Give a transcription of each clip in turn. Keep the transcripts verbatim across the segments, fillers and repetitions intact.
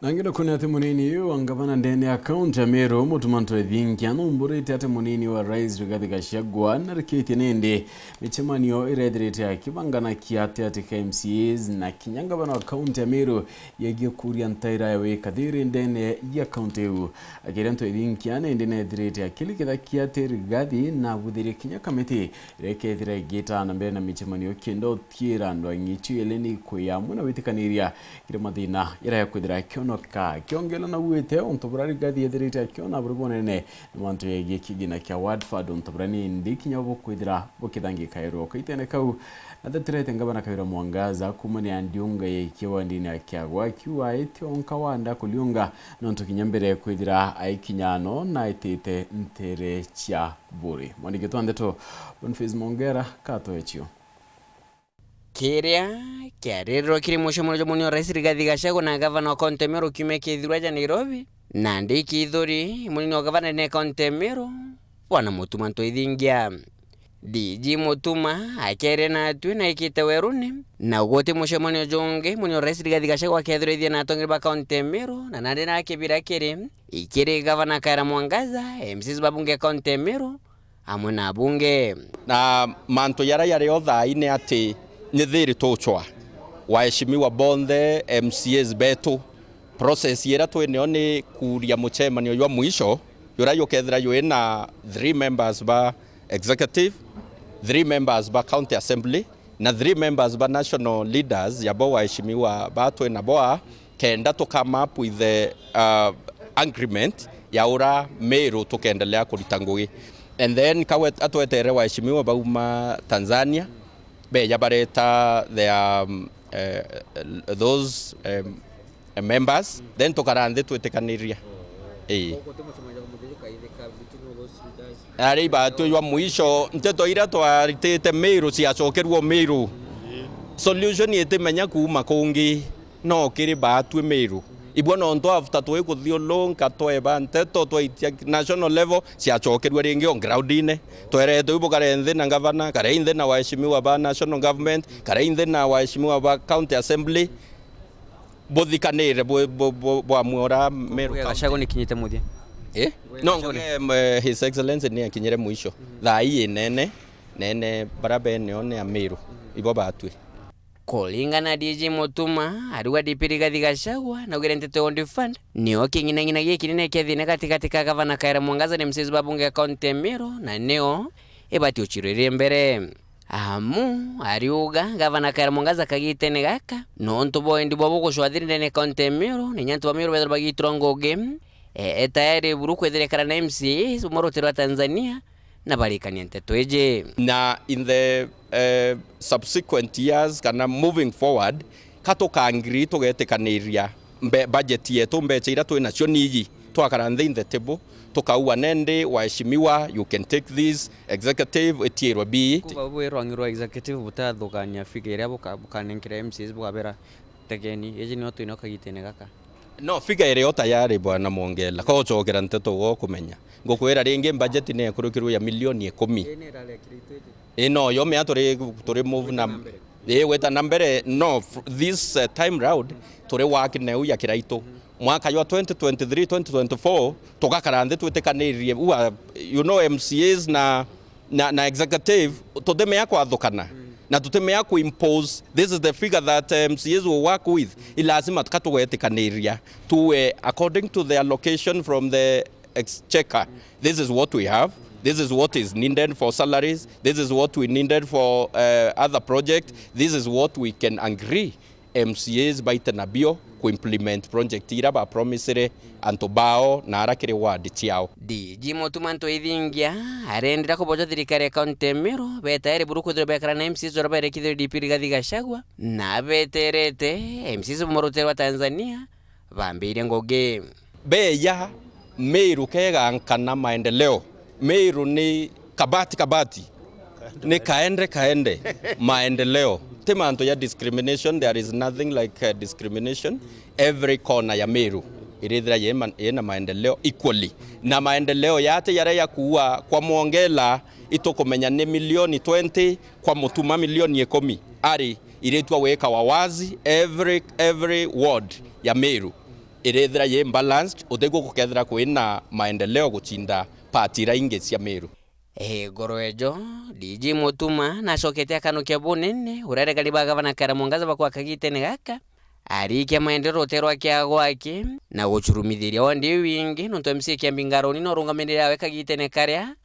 Nangi na kuona ati munini uyu wa ngavana ndene ya kaunti ya Meru, Mutuma M'Ethingia, numburitie ati munini wa rais Rigathi Gachagua narikitie nindi micemanio irethirite akibangana kiati ati ka M C As na kinya ngavana wa kaunti ya Meru yegie kuria ntaira ya wikathiri ndene ya kaunti iu. Akiria M'Ethingia nindi nethirite akilikitha kiati Rigathi na abuthirie kinya kamiti iria ikethira igita na mbere na micemanio kenda utiira andu a ng'ichu ili ni kwia amwe na witikaniria kiri mathina jaria jakwithira akionoka. Akiongela na auite untu buria Rigathi ethirite akiona buri bunene ni mantu jegie kigina kia Watford, untu buria nindi kinya bukwithira bukithangika iruo kaitene kau. Natheterete ngavana Kawira Mwangaza kuumania ndiunga ya ikia wandini ya Kiagwa, akiuga aitionka wanda kuliunga nontu kinya mbere kwithira aikinya no na aitite ntere cia buri. Mwandiki twa ndeto Boniface Mongera katoecio. Kiria kiarirwe kiri mucemanio jwa munini wa rais Rigathi Gachagua na gavana wa kaunti ya Meru kiumia kithirwa ja Nairobi, nandi kithuri munini wa gavana ne kaunti ya Meru, bwana Mutuma M'Ethingia. D G Mutuma akiaria na atui na aikite weruni, na guti mucemanio jungi munini wa rais Rigathi Gachagua akethirwa ithie na atongeri ba kaunti ya Meru, na nandi nakibira kiri ikiri gavana Kawira Mwangaza, M C As ba bunge ya kaunti ya Meru, amwe na abunge. Na mantu jaria jari o thaa ine ati ni thiri tucwa waheshimiwa bonthe M C As betu. Process iria twinio ni kuuria mucemanio jwa mwisho juria jukethira jwina three members ba executive, three members ba county assembly, na three members ba national leaders, jabo waheshimiwa ba twina boa, kenda to come up with the, uh, agreement ya ura Meru tukendelea kurita ngugi. And then kawe atwetere waheshimiwa bauma Tanzania, beja bareta their, um, eh, those, um, members, then tukara nthi twitikaniria. Ii. Ari ibatwi jwa mwisho, nteto iria twaritite Meru ciacokerua Meru. Solution itimenya kuuma kungi, no kiri batwi Meru. Ibwo nontu after twikuthiulunka tweba nteto twaitia national level, ciacokerua ringi o groundine. Twerete u bukare nthi na ngavana, kare nthi na waheshimiwa ba national government, kare nthi na waheshimiwa ba county assembly, buthikanire bu-, bu-, bu-, bwamue ura Meru County. Gachagua nikinyite muthia? Eh? No, Gachagua ni- nguge, em, eh, His Excellency ni akinyire mwisho. Thaa ii nene, nene bara beneo ni Ameru. Ibo batwi. Kuringana na D G Mutuma, ariuga D P Rigathi Gachagua naugire nteto ya Old Fund nio king'inang'ina gikinene kia thina gatigati ka gavana Kawira Mwangaza na M C As ba bunge ya kaunti ya Meru, na nio ibati ucirwiria mbere. Amu ariuga gavana Kawira Mwangaza kagitene gaka, nontu bwa wendi bwa bugucwathiri ndene ya kaunti ya Meru, na inya antu ba Meru bethirwa bagiitirwa ngugi, e, e tayari buru kwithira ekara na M C As bumwe rutere rwa Tanzania, na barikania nteto iji. Na in the, eh, subsequent years, kana moving forward, ka tukaangiri tugetikaniria mbe-, budget yetu, mbecha iria twi nacio niji, twakara nthi in the table, tukaua nendi, waheshimiwa, you can take this, executive, itiirwe bii. Kuuga bwi rwangi rwa executive butathukania figure iria buka-, bukanenkera M C As bukabera, tegeni, iji nio twina kagitene gaka. No, figure iri o tayari, Bwana Mwongela, ka ucokera nteto uga ukumenya. Ngukwira ringi, budget ni ekurukirwe ya milioni ikumi. Ii, ni irarekiritwe iji. Ii, no, yo mea turi, turi move na, ii, gwita na mbere, no, f-, this, uh, time round, turi work neu ya kiraitu. Mwaka jwa twenty twenty-three, twenty twenty-four, tugakara nthi twitikanirie, ua, you know, M C As na, na, na executive, tutimea kwathukana. Na tutimea ku impose, this is the figure that, uh, M C As will work with. I lazima ka tugetikaniria. Tuwe according to the allocation from the exchequer. This is what we have. This is what is needed for salaries. This is what we needed for, uh, other projects. This is what we can agree. M C As baite nabio ku implement project iria ba promisire antu bao na ara kiri ward ciao. D G Mutuma M'Ethingia arendera kuboja thirikari ya kaunti ya Meru betaere buru kwithirwa bekara na M C As uria berekithirwe D P Rigathi Gachagua, na beterete M C As bumwe rutere rwa Tanzania bambirie ngugi. Beya Meru kegankana maendeleo. Meru ni kabati kabati. Ni kaende kaende. Maendeleo. Ti mantu ya discrimination, there is nothing like, uh, discrimination. Every corner ya Meru irithira yina, yina maendeleo equally. Na maendeleo yate yaria yakuua kwa Mwongela itukumenya ni milioni twenty, kwa Mutuma milioni ikumi. Ari iritwa wika wa wazi every, every ward ya Meru. Irethira yi balanced, utigwo gukethira kwina maendeleo guchinda part ira ingi cia Meru. Iguru ejo, D G Mutuma nacokete akanukia bunene uria aregani ba gavana Kawira Mwangaza bakwa kagitene gaka, arikia maendeleo rutere rwa kiago gwake na gucurumithiria wandi iu ingi, nontu M C A Kiambi Ngaruni no urungamirire awe kagitene karia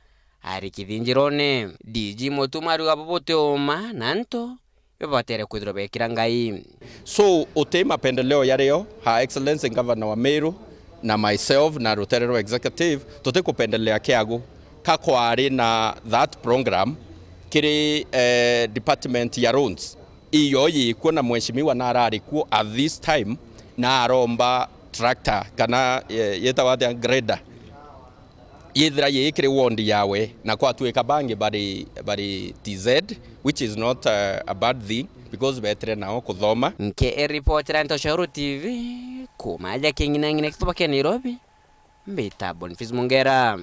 ari kithinjirone. D G Mutuma ariuga bo buti uma na antu babatere kwithirwa bekira Ngai. So, uti mapendeleo yario, Her Excellency Governor wa Meru na myself na rutere rwa executive, tutikupendelea kiagu ka kwari na that program kiri, eh, department ya roads. Iyo yikuo na mheshimiwa na arari kuo at this time, na aromba tractor kana, eh, yetawa atia, grader. Yithira yi kiri ward yawe, na kwatuika bangi bari, bari T Z, which is not, uh, a bad thing, because betire nao kuthoma. Nke eripotera Ntoshoro T V, kuma aja king'inang'ina kituba kia Nairobi, mbita Boniface Mungera.